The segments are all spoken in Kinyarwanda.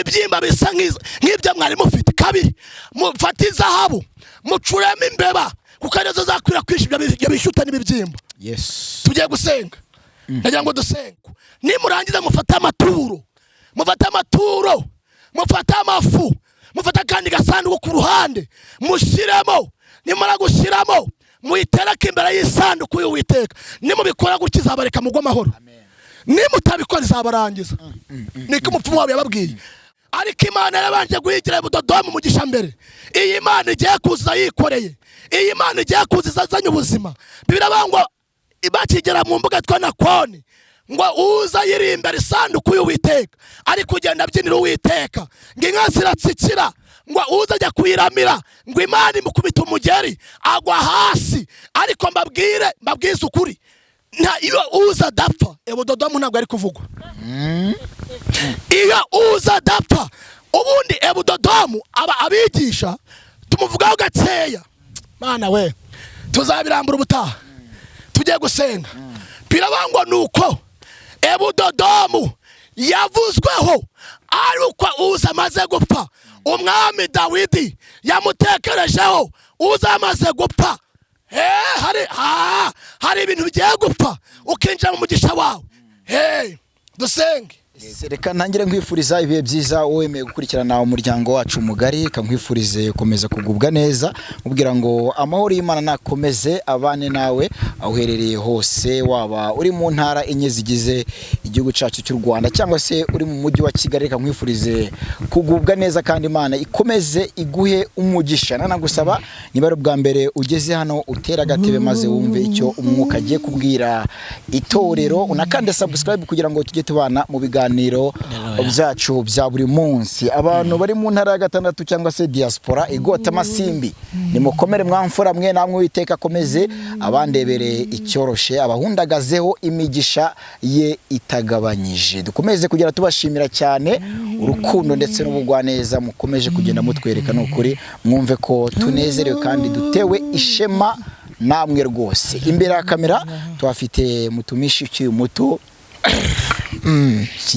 Ibibyimba bisa nk'ibyo mwari mufite. Kabiri, mufate izahabu mucuremo imbeba, kuko arizo zakwirakwisha ibyo bishyuta n'ibibyimba. Tugiye gusenga, ndagira ngo dusenge. Nimurangiza mufate amaturo, mufate amaturo, mufate amafu, mufate akandi gasanduku ku ruhande mushyiremo. Nimara gushyiramo, muyitereke imbere y'isanduku y'Uwiteka. Nimubikora gutya, izabareka mugwe amahoro. Nimutabikora, izabarangiza. Niko umupfumu wabo yababwiye. Ariko Imana yarabanje guhigira Ebudodomu umugisha mbere. Iyi Imana igiye kuza yikoreye, iyi Imana igiye kuza izazanye ubuzima. Biravuga ngo bakigera mu mbuga twa Nakoni, ngo uza yiri imbere isanduku y'Uwiteka, ari kugenda abyinira Uwiteka, ngo inka ziratsikira, ngo uza ajya kuyiramira, ngo Imana imukubita umugeri agwa hasi. Ariko mbabwire, mbabwize ukuri, nta iyo uza adapfa, Ebudodomu ntabwo ari kuvugwa. Iyo uza adapfa, ubundi Ebudodomu aba abigisha tumuvugaho gakeya. Mana we, tuzabirambura ubutaha. Tugiye gusenga. Birabangwa nuko Ebudodomu yavuzweho ari uko Uza amaze gupfa. Umwami Dawidi yamutekerejeho Uza amaze gupfa. Hari ibintu bigiye gupfa ukinjira mu mugisha wawe. Dusenge. Reka ntangire nkwifuriza ibihe byiza, wowe wemeye gukurikirana umuryango wacu mugari. Reka nkwifurize gukomeza kugubwa neza, mubwira ngo amahoro y'Imana nakomeze abane nawe aho uherereye hose, waba uri mu ntara enye zigize igihugu cyacu cy'u Rwanda cyangwa se uri mu mujyi wa Kigali. Reka nkwifurize kugubwa neza kandi Imana ikomeze iguhe umugisha. Nanagusaba, niba ari ubwa mbere ugeze hano, utera agatebe maze wumve icyo umwuka agiye kubwira itorero, unakande subscribe kugira ngo tujye tubana mu biganiro byacu bya buri munsi. Abantu bari mu ntara ya gatandatu cyangwa se diaspora igota amasimbi, nimukomere mwamfura mwe namwe. Uwiteka akomeze abandebere icyoroshe, abahundagazeho imigisha ye itagabanyije. Dukomeze kugera tubashimira cyane urukundo ndetse n'ubugwaneza mukomeje kugenda mutwereka. Ni ukuri mwumve ko tunezerewe kandi dutewe ishema namwe rwose. Imbere ya kamera tuhafite mutumishi ukiri muto,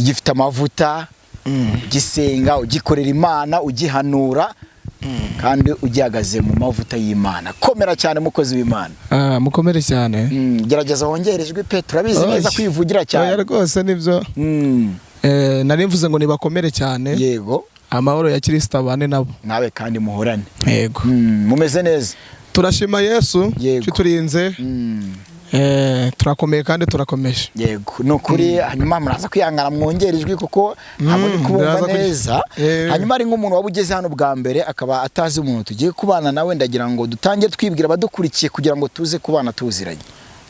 gifite amavuta, ugisenga, ugikorera Imana, ugihanura kandi ugihagaze mu mavuta y'Imana. Komera cyane, mukozi w'Imana. Ah, mukomere cyane. Gerageza wongere ijwi pe, turabizi neza kwivugira Oya. cyane. Rwose nibyo. Nari mvuze ngo nibakomere cyane. Amahoro ya Kirisita abane nabo. Nawe kandi muhorane. Yego. Mumeze neza? Turashima Yesu kiturinze. Turakomeye kandi turakomeje. Yego, ni ukuri. Hanyuma muraza kwihangana mwongera ijwi kuko ntabwo ndi kubumva Ndaza neza. Hanyuma ari nk'umuntu waba ugeze hano bwa mbere akaba atazi umuntu tugiye kubana nawe, ndagira ngo dutangire twibwira abadukurikiye kugira ngo tuze kubana tuziranye.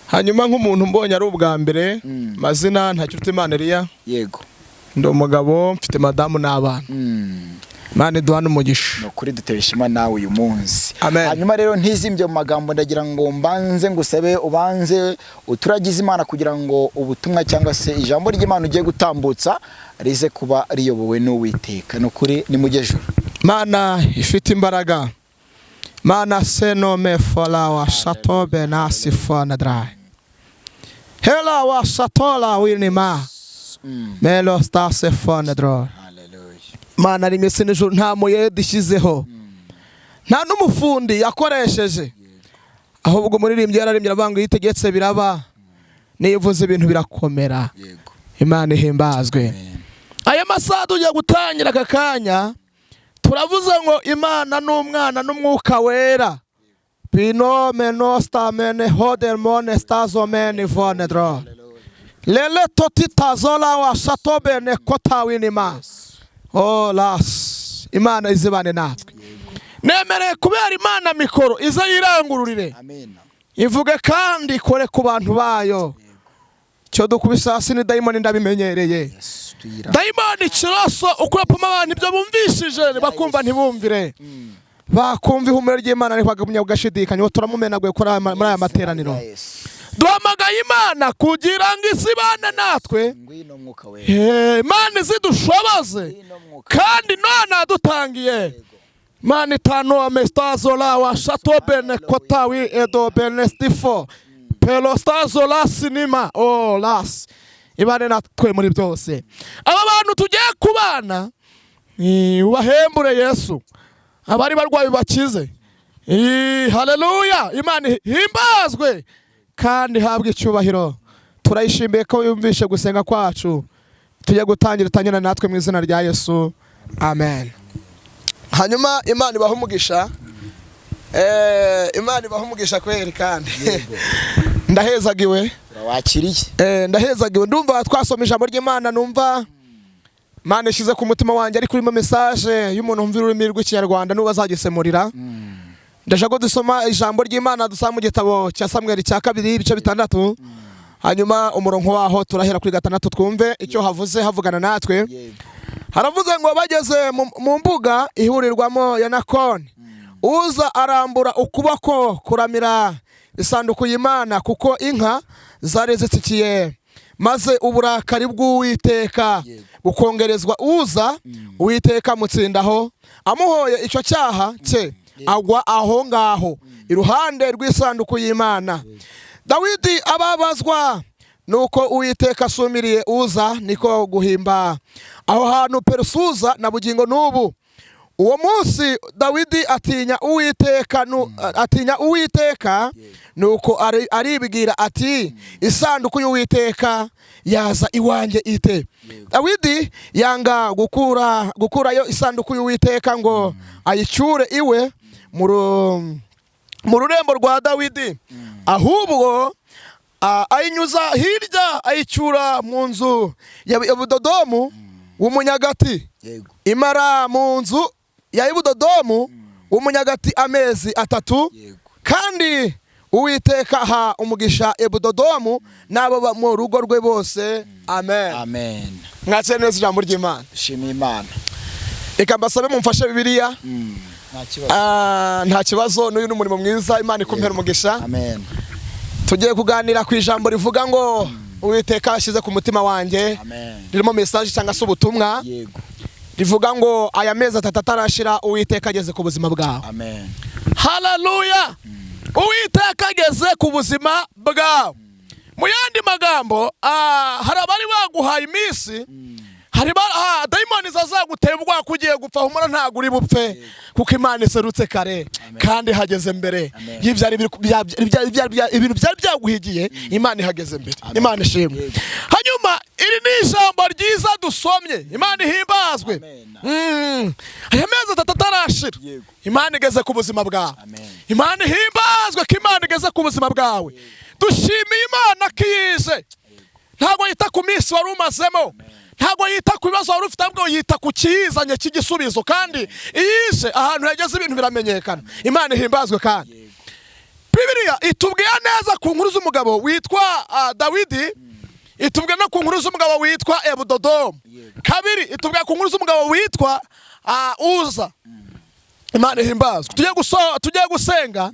Hanyuma nk'umuntu mbonye ari ubwa mbere, mazina Ntakirutimana Eliya. Ndi umugabo, mfite madamu n'abana. Imana iduhane umugisha. Ni ukuri dutewe ishema nawe uyu munsi. Amen. Hanyuma rero ntizimbye mu magambo, ndagira ngo mbanze ngusabe ubanze uturagize Imana kugira ngo ubutumwa cyangwa se ijambo ry'Imana ugiye gutambutsa rize kuba riyobowe n'Uwiteka. Ni ukuri ni mujye juru. Mana ifite imbaraga, Mana senome fola wa shato benasi fona drai hela wa shatola winima melo stase fona dro. Hallelujah. Mana rimwe isi n'ijuru, nta muyede ishyizeho, nta n'umufundi yakoresheje, ahubwo umuririmbyi yararimbye aravuga ngo iyo itegetse biraba, niyo ivuze ibintu birakomera. Imana ihimbazwe. Aya masaha tugiye gutangira aka kanya, turavuze ngo Imana n'Umwana n'Umwuka Wera binome nostamene hodermone stazomene vonedro lele totitazola wa shatobene kotawinima olas. Imana izibane natwe. Nemereye kubera Imana mikoro ize yirangururire, Amen. ivuge kandi ikore ku bantu bayo. Icyo dukubise hasi ni dayimoni, ndabimenyereye. Yes, tuyira. Dayimoni kiroso uko bapima abantu ibyo bumvishije bakumva ntibumvire, bakumva ihumure ry'Imana ariko bagumya ugashidikanya, uwo turamumenaguye muri aya materaniro. Yesu. Duhamagaye Imana kugira ngo isi ibane natwe. Ngwino Mwuka Wera. Imana izidushoboze. Ngwino Mwuka. Kandi none yadutangiye Mana itanu mestazola wa shato bene kotawi edo bene stifo pelostazola sinima olas, ibane natwe muri byose. Aba bantu tugiye kubana Ubahembure Yesu, abari barwaye bakize. Haleluya! Imana ihimbazwe kandi ihabwe icyubahiro. Turayishimiye ko yumvishe gusenga kwacu. Tujye gutangira, utangirana natwe mu izina rya Yesu, amen. Hanyuma Imana ibaha umugisha. Imana ibaha umugisha kweri, kandi ndahezagiwe. Turawakiriye. Ndahezagiwe. Ndumva twasoma ijambo ry'Imana, numva Imana ishyize ku mutima wanjye, ariko urimo message y'umuntu wumva ururimi rw'Ikinyarwanda n'ubu azagisemurira. Ndashaka ko dusoma ijambo ry'Imana, dusoma mu gitabo cya Samweli cya kabiri, ibice 6, hanyuma umurongo waho turahera kuri 6, twumve icyo havuze havugana natwe. Haravuze ngo: bageze mu mbuga ihurirwamo ya Nakoni, Uza arambura ukuboko kuramira isanduku y'Imana, kuko inka zari zitsikiye, maze uburakari bw'Uwiteka bukongerezwa Uza, Uwiteka amutsindaho amuhoye icyo cyaha cye, agwa aho ngaho iruhande rw'isanduku y'Imana. Dawidi ababazwa nuko Uwiteka asumiriye Uza, niko guhimba aho hantu Peresuza na bugingo n'ubu. Uwo munsi Dawidi atinya Uwiteka, atinya Uwiteka, nuko aribwira ati: "Isanduku y'Uwiteka yaza iwanjye ite?" Dawidi yanga gukurayo isanduku y'Uwiteka ngo ayicyure iwe mu rurembo rwa Dawidi, ahubwo ayinyuza hirya, ayicyura mu nzu ya Ebudodomu w'Umunyagati. Imara mu nzu ya Ebudodomu w'Umunyagati amezi 3. Kandi Uwiteka aha umugisha Ebudodomu n'abo mu rugo rwe bose. Amen. Amen. Mwakire neza ijambo ry'Imana. Shima Imana. Reka mbasabe mumfashe Bibiliya. Nta kibazo. Nta kibazo, n'uyu ni umurimo mwiza, Imana ikumpera umugisha. Amen. Tugiye kuganira ku ijambo rivuga ngo Uwiteka ashyize ku mutima wanjye, Amen. ririmo message cyangwa se ubutumwa rivuga ngo aya mezi 3 atarashira, Uwiteka ageze ku buzima bwawe. Amen. Haleluya! Uwiteka ageze ku buzima bwawe. Mu yandi magambo, hari abari baguhaye iminsi, hari dayimoni zazagutera ubwoba ko ugiye gupfa. Humura, ntabwo uri bupfe, kuko Imana iserutse kare kandi ihageze mbere Amen. y'ibyari biri ibintu byari byaguhigiye. Imana ihageze mbere. Imana ishimwe. Hanyuma iri ni ijambo ryiza dusomye. Imana ihimbazwe. Amen. Aya mezi 3 atarashira, Imana igeze ku buzima bwawe. Amen. Imana ihimbazwe ko Imana igeze ku buzima bwawe. Dushimiye Imana ko iyije. Ntabwo yita ku minsi wari umazemo, ntabwo yita ku bibazo wari ufite, ahubwo yita ku kiyizanye cy'igisubizo. Kandi iyije, ahantu yageze ibintu biramenyekana. Imana ihimbazwe. Kandi Bibiliya itubwira neza ku nkuru z'umugabo witwa Dawidi, itubwira no ku nkuru z'umugabo witwa Ebudodomu. Kabiri, itubwira ku nkuru z'umugabo witwa Uza. Imana ihimbazwe. Tugiye gusenga.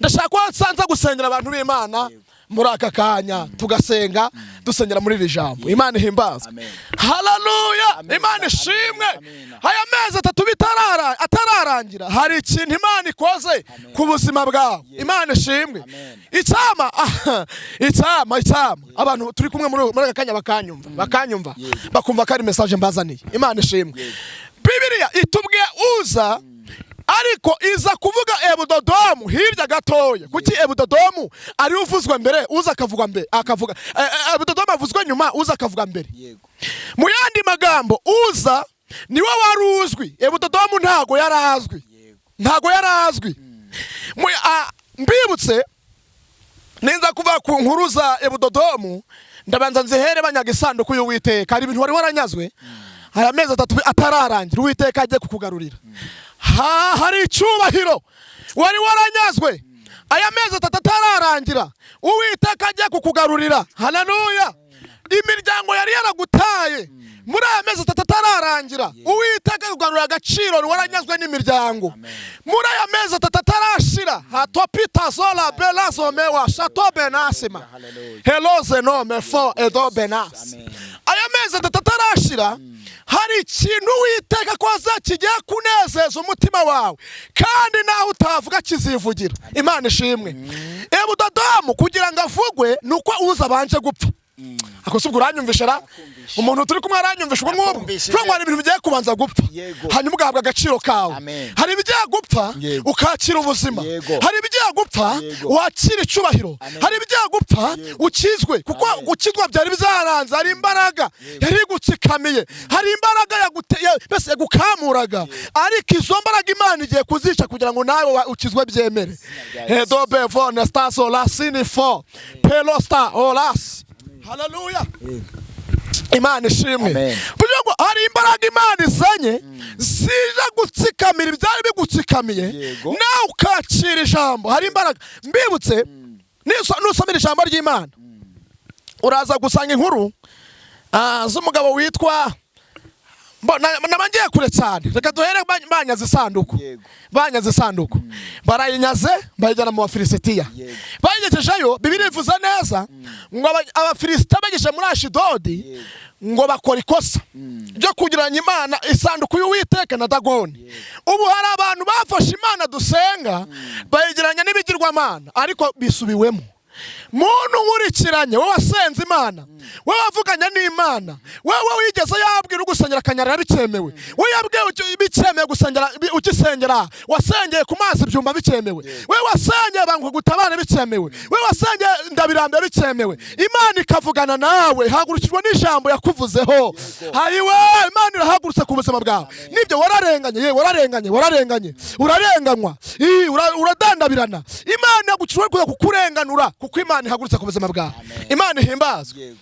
Ndashaka ko nsanza gusengera abantu b'Imana muri aka kanya, tugasenga dusengera muri iri jambo. Imana ihimbazwe. Amen. Haleluya! Amen. Imana ishimwe. Amen. Aya mezi 3 atararangira, hari ikintu Imana ikoze ku buzima bwawe. Imana ishimwe. Amen. Icyama abantu turi kumwe muri aka kanya bakanyumva, bakumva ko ari message mbazaniye. Imana ishimwe. Bibiliya itubwiye Uza, ariko iza kuvuga Ebudodomu hirya gatoya. Kuki Ebudodomu ari uvuzwe mbere, Uza akavugwa mbere, akavuga Ebudodomu avuzwe nyuma, Uza akavuga mbere? Mu yandi magambo, Uza niwe wari uzwi, Ebudodomu ntago yari azwi. Ntago yari azwi. Mbibutse, ninza kuva ku nkuru za Ebudodomu, ndabanza nzihere banyaga isanduku y'Uwiteka. Hari ibintu wari waranyazwe, aya mezi 3 atararangira, Uwiteka agiye kukugarurira. Hari icyubahiro wari waranyazwe, aya mezi 3 atararangira, Uwiteka agiye kukugarurira. Haleluya! Imiryango yari yaragutaye, muri aya mezi 3 atararangira, Uwiteka kugarura agaciro wari waranyazwe n'imiryango. Muri aya mezi 3 atarashira, hatopita zola belazomewa shato benasima heloze nome fo edo benasi. Aya mezi 3 atarashira, hari ikintu Uwiteka koza kigiye kunezeza umutima wawe, kandi nawe utavuga kizivugira. Imana ishimwe. Ebudodomu kugira ngo avugwe ni uko Uza abanje gupfa. Ako si ubwo uranyumvisha ra? Umuntu turi kumwe aranyumvisha ubwo ngubwo? Nakumvishije. Kuko ngo hari ibintu bigiye kubanza gupfa, Yego. hanyuma ugahabwa agaciro kawe. Amen. Hari ibigiye gupfa, Yego. ukakira ubuzima. Yego. Hari ibigiye gupfa, Yego. wakira icubahiro. Amen. Hari ibigiye gupfa, Yego. ukizwe, kuko Amen. gukizwa byari byaranze. Hari imbaraga yari igutsikamiye, hari imbaraga mbese yagukamuraga, ariko izo mbaraga Imana igiye kuzica kugira ngo nawe ukizwe byemere. Rya Yesu. Edobe vone staso lasini fo pelosta olas. Haleluya! Imana ishimwe. Amen. Kugira ngo hari imbaraga Imana izanye zije gutsikamira ibyari bigutsikamiye, Yego. nawe ukakira ijambo. Hari imbaraga mbibutse, nusomera ijambo ry'Imana uraza gusanga inkuru z'umugabo witwa naba ngiye kure cyane. Reka duhere banyaze isanduku. Yego. Banyaze isanduku, barayinyaze, bayijyana mu Bafilisitiya. Yego. Bayigejejeyo, Bibiliya ivuze neza ngo Abafilisitiya bagejeje muri Ashidodi, Yego. ngo bakora ikosa ryo kugiranya Imana, isanduku y'Uwiteka na Dagoni. Ubu hari abantu bafashe Imana dusenga bayegeranya n'ibigirwamana, ariko bisubiwemo. Muntu nkurikiranye, wowe wasenze Imana, wowe wavuganye n'Imana, wowe wigeze yabwira ugusengera akanyarira bikemewe, wowe yabwiye bikemewe gusengera ugisengera, wasengeye ku mazi ibyumba bikemewe, wowe wasengeye banguka gutabara bikemewe, wowe wasengeye ndabirambiye bikemewe, Imana ikavugana nawe, hagurukijwe n'ijambo yakuvuzeho. Hayiwe, Imana irahagurutse ku buzima bwawe. Nibyo, wararenganye, ye wararenganye, wararenganye, urarenganywa. Ii, uradandabirana. Imana yaguciwe kuza kukurenganura, kuko Imana ihagurutse ku buzima bwawe. Imana ihimbazwe. Yego.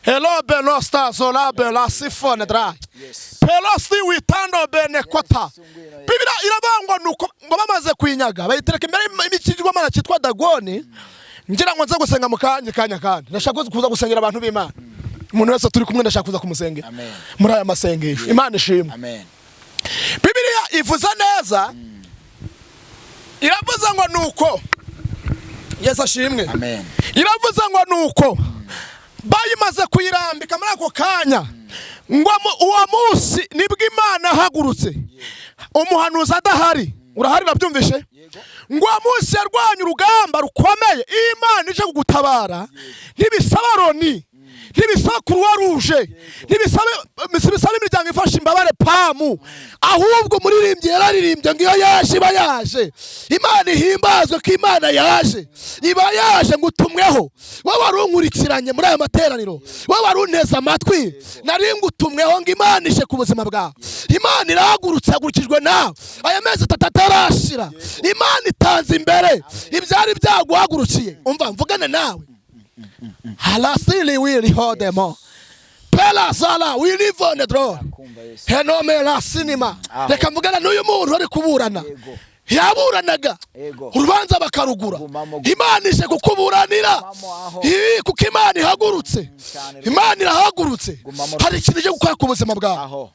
Hello benosta zola bela sifone dra Yes. pelosi witando bene kota. Yes, ngwino, yes. Bibiri irabangwa nuko ngo bamaze kuyinyaga bayitereka imbere y'ikigirwamana cyitwa Dagoni. Ngira ngo nze gusenga mu kanya kanya, kandi ndashaka kuza gusengera abantu b'Imana. Umuntu wese turi kumwe ndashaka kuza kumusengera Amen. muri aya masengesho. Imana ishimwe. Amen. Bibiliya ivuze neza, iravuze ngo nuko, Yesu ashimwe. Amen. Iravuze ngo nuko bayimaze kuyirambika muri ako kanya, ngo uwo munsi nibwo Imana ahagurutse umuhanuzi adahari. Urahari, urabyumvishe? Yego. Ngo uwo munsi yarwanye urugamba rukomeye. Iyo Imana ije kugutabara ntibisaba Loni, ntibisaba Croix Rouge, ntibisaba imiryango ifasha imbabare PAM, ahubwo umuririmbyi yararirimbye ngo iyo yaje iba yaje. Imana ihimbazwe ko Imana yaje, iba yaje ngo utumweho. Wowe wari unkurikiranye muri aya materaniro, wowe wari unteze amatwi, nari ngutumweho ngo Imana ije ku buzima bwawe. Imana irahagurutse, ihagurukijwe nawe. Aya mezi 3 atarashira, Imana itanze imbere ibyari byaguhagurukiye. Umva mvugane nawe. Halasili wili hodemo pela sala wili vone dro Kumva Yesu. henome la sinima. Aho. Reka mvugana n'uyu muntu ari kuburana, Yego. yaburanaga Yego. urubanza bakarugura. Gumamo. Imana ije kukuburanira. Gumamo aho. Ii, kuko Imana ihagurutse. Cyane. Imana irahagurutse. Gumamo. Hari ikintu cyo gukora ku buzima bwawe. Aho.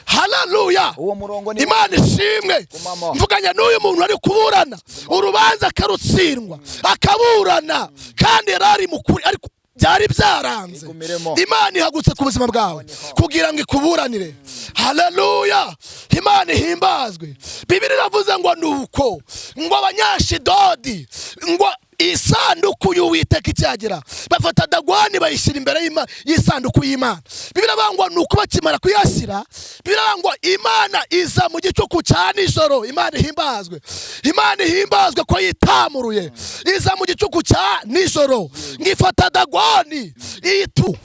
Haleluya! Uwo murongo ni Imana ishimwe. Gumamo. Mvuganya n'uyu muntu ari kuburana urubanza akarutsindwa, akaburana kandi yari ari mukuri, ariko byari byaranze. Igumiremo. Imana ihagurutse ku buzima bwawe kugira ngo ikuburanire. Haleluya, Imana ihimbazwe. Bibiri iravuze ngo nuko ngo Abanyashidodi, ngo isanduku y'Uwiteka icyagera, bafata Dagwani bayishyira imbere y'isanduku y'Imana. Bibiri iravuga ngo nuko bakimara kuyashyira, bibiri iravuga ngo Imana iza mu gicuku cya nijoro. Imana ihimbazwe, Imana ihimbazwe ko yitamuruye. Iza mu gicuku cya nijoro ngo ifata Dagwani itu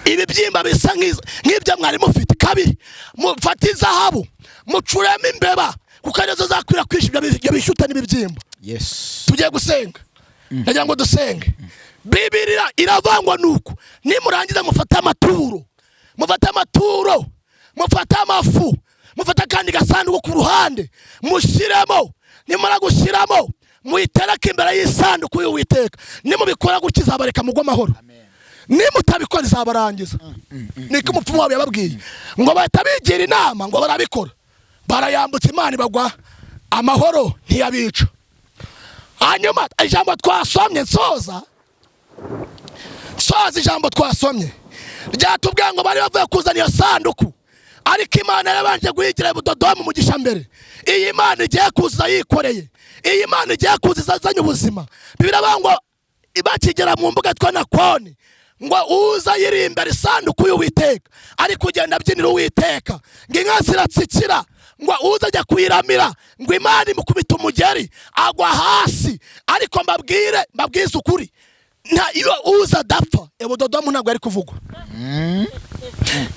ibibyimba bisa nk'ibyo mwari mufite. Kabiri, mufate izahabu mucuremo imbeba, kuko arizo zakwirakwisha ibyo bishyuta n'ibibyimba. Yes. Tugiye gusenga, ndagira ngo dusenge. Bibiliya iravangwa nuko nimurangiza mufate amaturo, mufate amaturo, mufate amafu, mufate akandi gasanduku ku ruhande mushyiremo. Nimara gushyiramo muyitereke imbere y'isanduku y'Uwiteka. Nimubikora gutya izabareka mugwe amahoro. Amen. Nimutabikora izabarangiza. Niko umupfumu wabo yababwiye. Ngo bahita bigira inama, ngo barabikora, barayambutsa, Imana ibagwa amahoro, ntiyabica. Hanyuma ijambo twasomye, nsoza nsoza, ijambo twasomye ryatubwiye ngo bari bavuye kuzana iyo sanduku, ariko Imana yarabanje guhigira Budodomu umugisha mbere. Iyi Imana igiye kuza yikoreye, iyi Imana igiye kuza izazanye ubuzima. Bibiri ngo bakigera mu mbuga twa Nakoni. Ngo uza yiri imbere isanduku y'Uwiteka, ari kugenda abyinira Uwiteka, ngo inka ziratsikira, ngo uza ajya kuyiramira, ngo Imana imukubita umugeri agwa hasi. Ariko mbabwire, mbabwize ukuri, nta iyo uza adapfa Ebudodomu ntabwo ari kuvugwa.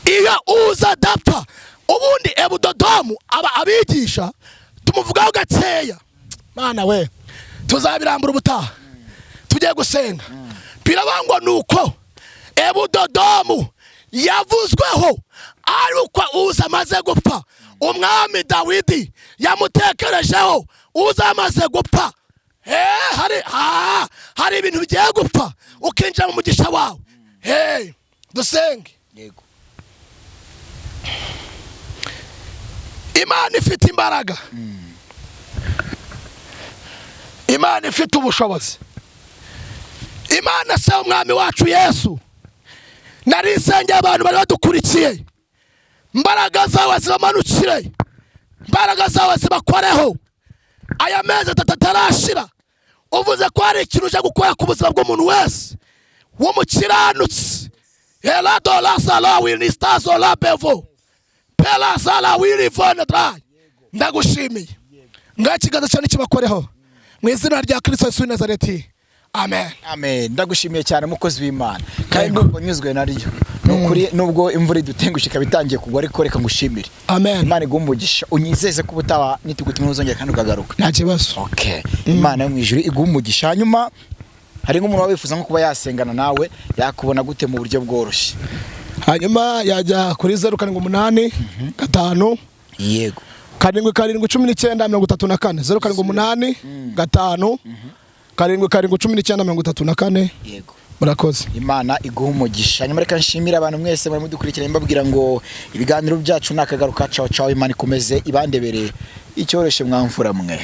Iyo uza adapfa, ubundi Ebudodomu aba abigisha tumuvugaho gakeya. Mana we, tuzabirambura ubutaha. Tugiye gusenga. Birabangwa nuko Ebudodomu yavuzweho ari uko uza amaze gupfa. Umwami Dawidi yamutekerejeho uza amaze gupfa. Hari ibintu bigiye gupfa ukinjira mu mugisha wawe. Dusenge. Yego. Imana ifite imbaraga, Imana ifite ubushobozi, Imana se umwami wacu Yesu. Nari nsengeye abantu bari badukurikiye, imbaraga zawe zibamanukire, imbaraga zawe zibakoreho. Aya mezi 3 atarashira, uvuze ko hari ikintu uje gukora ku buzima bw'umuntu wese w'umukiranutsi. Ndagushimiye, ngaho ikiganza cyawe nikibakoreho mu izina rya Kristo Yesu w'i Nazareti, amen. Amen. Ndagushimiye cyane mukozi w'Imana, kandi ndumva nyuzwe naryo. Nukuri nubwo imvura idutengushye ikaba itangiye kugwa, ariko reka ngushimire. Amen. Imana iguhe umugisha, unyizeze ko ubutaha nitugutumira uzongera kandi ukagaruka. Nta kibazo. Okay. Imana yo mu ijuru iguhe umugisha. Hanyuma hari nk'umuntu waba wifuza nko kuba yasengana nawe, yakubona gute mu buryo bworoshye? Hanyuma yajya kuri 0 7 8 5 Yego. 7 7 19 34, 0 7 8 5 7 7 19 34. Yego. Murakoze. Imana iguhe umugisha. Hanyuma reka nshimire abantu mwese muri mudukurikiranye, mbabwira ngo ibiganiro byacu nakagaruka. Ciao ciao. Imana ikomeze ibandebere icyoroshye mwamfura mwe.